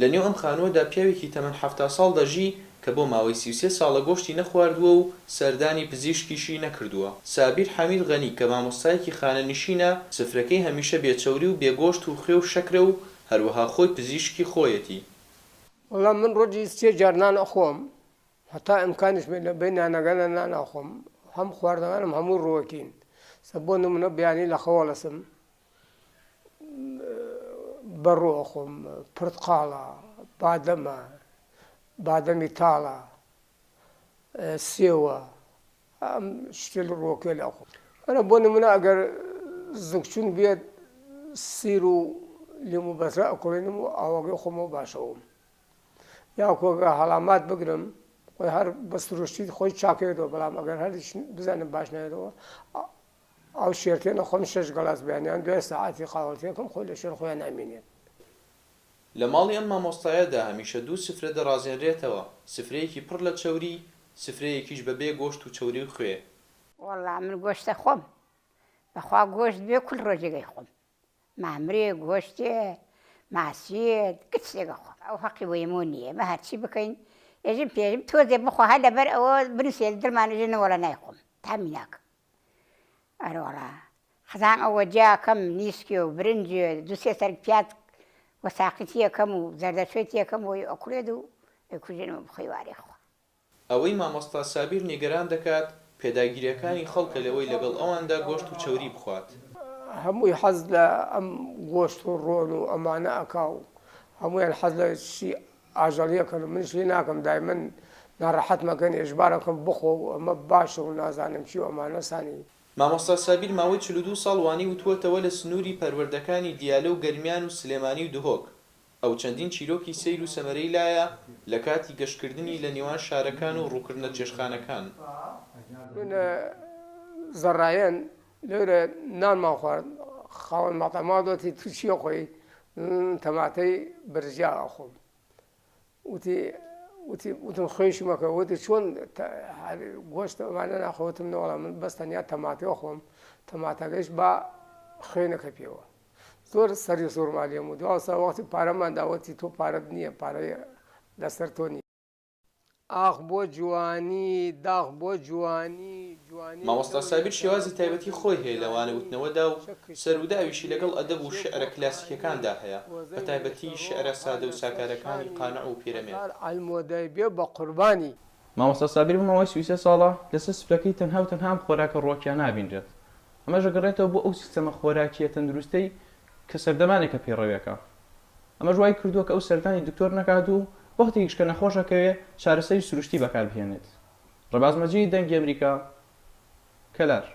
لە نێو ئەم خانووەدا پیاوێکی تەمەن 70 ساڵ دەژی کە بۆ ماوەی 33 ساڵە گۆشتی نەخواردووە و سەردانی پزیشکیشی نەکردووە. سابیر حەمید غەنی کە مامۆستایەکی خانەنشینە، سفرەکەی هەمیشە بێ چەوری و بێ گۆشت و خوێ و شەکرە و هەروەها خۆی پزیشکی خۆیەتی. وەڵا من ڕۆژی سێ جار نان ئەخۆم هەتا ئیمکانیش بێت لە بەین نانەکەنا نان ئەخۆم هەم خواردنەکانم هەموو ڕووەکین سە بۆ نمونە بەیانی لە خەو هەڵەسم بەڕوو ئەخۆم پرتقاڵە بادەمە بادەمی تاڵە سێوە ئەم شتێ لە ڕووەکێ لە ئەخۆم ئەرە بۆ نمونە ئەگەر زگچون بێت سیر و لیمو بەسرە ئەکوڵێنم و ئاوەکەی خۆمەوە باشەوم یاکۆگە هەڵامات بگرم خۆی هەر بە سروشتی خۆی چاکەیەوە بەڵام ئەگەر هەریش بزانم باش نایەتەوە ئەو شێرتێنە خۆم شەش گەڵاس بەیانیان دوای سەعاتی قاوەڵتیەکەم خۆی لە شوێن خۆیان نامینێت. لە ماڵی ئەم مامۆستایەدا هەمیشە دوو سفرە دەڕازێنرێتەوە، سفرەیەکی پڕ لە چەوری، سفرەیەکیش بە بێ گۆشت و چەوری و خوێ. وەڵا من گۆشتە خۆم بەخوا گۆشت بێ کول ڕۆژێک ئەیخۆم مامرێ گۆشتێ ماسیێ گچ شتێک ئەخۆم ئەو هەقی بۆ ئێمەوە نییە ئێمە هەرچی بکەین ئێژم پێژم تۆزێ بخۆ هەر لەبەر ئەوە بنووسێ دڵمان ئێژێ نەوەڵا نایخۆم تامی ناکەم ئەرەوەڵا خزان ئەوە جیاکەم نیسکێ و برنجێ دوو سێ سەرگ پیاز وە ساقی تیەکەم و زەردەچۆی تیەکەم بۆی ئەکوڵێت و ئەیکوژێنمەوە بخۆی وارێ خوا. ئەوەی مامۆستا سابیر نیگەران دەکات، پێداگیرییەکانی خەڵکە لەوەی لەگەڵ ئەواندا گۆشت و چەوری بخوات. هەمووی حەز لە ئەم گۆشت و ڕۆن و ئەمانە ئەکا و هەموویان حەز لە شتی ئاژەڵی ئەکەن و منیش لێ ناکەم دایمەن ناڕەحەت مەکەن ئێژبار ئەکەم بخۆ و ئەمە باشە و نازانم چی و ئەمانە سانی. مامۆستا سابیر ماوەی 42 ساڵ وانەی وتووەتەوە لە سنووری پەروەردەکانی دیالە و گەرمیان و سلێمانی و دهۆک. ئەو چەندین چیرۆکی سەیر و سەمەرەی لایە لە کاتی گەشتکردنی لە نێوان شارەکان و ڕووکردنە چێشتخانەکان. من زەڕایەن لەورە نانمان خوارد، خاوەن مەتعەمە وتی تو چی ئەخۆی؟ وتم تەماتەی برجا ئەخۆم. وتی وتی وتم خوێنشی مەکە وتی چۆن گۆشت ئەمانە ناخۆ وتم نەوەڵا من بەس تەنیا تەماتە ئەخۆم تەماتەکەیش با خوێنەکە پێوە. زۆر سەری سوڕما لێم و دواوسا وەختی پارەمان دا وتی تۆ پارەت نییە پارەی لەسەر تۆ نییە. ئاخ بۆ جوانی داخ بۆ جوانی جوانی مامۆستا دڵێ سابیر داخ شێوازی بۆ تایبەتی خۆی هەیە لە دڵنشانی وانەوتنەوەدا و چەک سەروداویشی شکێ لەگەڵ ئەدەب ئەچێ و بۆ شیعرە خانی کلاسیکیەکاندا هەیە، گۆزەی بەتایبەتی مێشەڕۆ شیعرە ها سادە و لەسەر ساکارەکانی شانی قانع و پیرەمێرد. هەزار عەلمۆدەی بێ بە قوربانی. مامۆستا سابیر بۆ ماوەی 33 ساڵە لەسەر سفرەکەی تەنها و تەنها ئەم خۆراکە ڕووەکیانە ئەبینرێت، ئەمەش ئەگەڕێتەوە بۆ ئەو سیستەمە خۆراکییە تەندروستەی کە سەردەمانێکە پەیڕەویەکە، ئەمەش وای کردووە کە ئەو سەردانی دکتۆر نەکات و وەختێکیش کە نەخۆش ئەکەوێ چارەسەری سروشتی بەکار بهێنێت. ڕێباز مەجید، دەنگی ئەمریکا، کەلار.